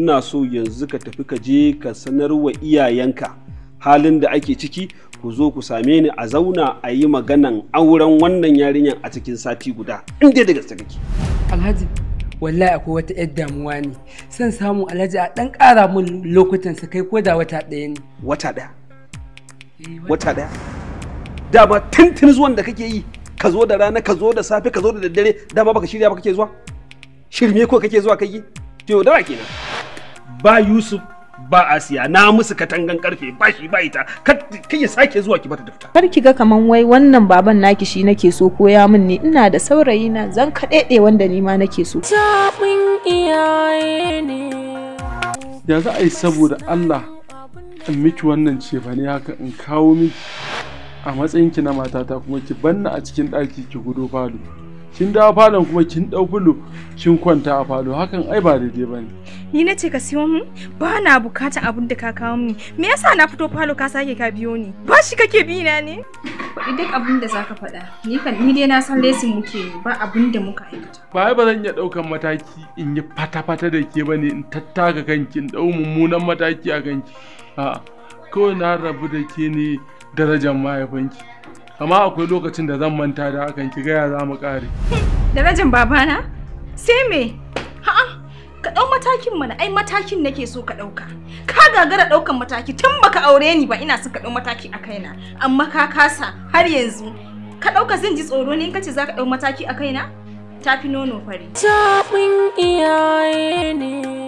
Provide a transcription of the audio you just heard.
Ina so yanzu ka tafi ka je ka sanar wa iyayenka halin da ake ciki, ku zo ku same ni a zauna a yi maganan auren wannan yarinyan a cikin sati guda, in dai da gaske kake. Alhaji, wallahi akwai wata yar damuwa ne. Son samu Alhaji a dan ƙara mun lokutan sa kai ko da wata ɗaya ne. Wata ɗaya? Wata ɗaya? Dama tuntun zuwan da kake yi, ka zo da rana, ka zo da safe, ka zo da daddare, dama baka shirya ba kake zuwa? Shirme ko kake zuwa kai? To yaudara kenan. Ba Yusuf ba Asiya, na musu katangan karfe, ba shi ba ita, kai ya sake zuwa ki bata ta fita. Kar ki ga kaman wai wannan baban naki shi nake so ko ya min ne, ina da saurayi na zan kaɗeɗe wanda ni ma nake so. Zaɓin iyaye ne. Ya za a yi saboda Allah in miki wannan cefane haka in kawo miki a matsayinki na matata kuma ki banna a cikin ɗaki ki gudo falo. Kin dawo falon kuma kin ɗau fulo kin kwanta a falo, hakan ai ba daidai ba ne. Ni na ce ka siyo mun? Ba na bukata abin da ka kawo min. Me yasa na fito falo ka sake ka biyo ni? Ba shi kake bi na ne? Faɗi duk abin da zaka faɗa. Ni kan ni dai na san lesin muke yi, ba abin da muka aikata. Ba ai ba zan iya ɗaukan mataki in yi fata-fata da ke ba ne, in tattaka kanki in ɗau mummunan mataki a kanki. A'a, kawai na rabu da ke ne darajar mahaifinki. Amma akwai lokacin da zan manta da hakan, ki gaya za mu ƙare. Darajar babana? Sai me? Ha'a, ka ɗau matakin mana, ai matakin nake so ka ɗauka. Ka gagara ɗaukan mataki tun baka aure ni ba, ina son ka ɗau mataki a kaina. Amma ka kasa har yanzu. Ka ɗauka zan ji tsoro ne in ka ce za ka ɗau mataki a kaina? Tafi nono fari. Zaɓin iyaye ne.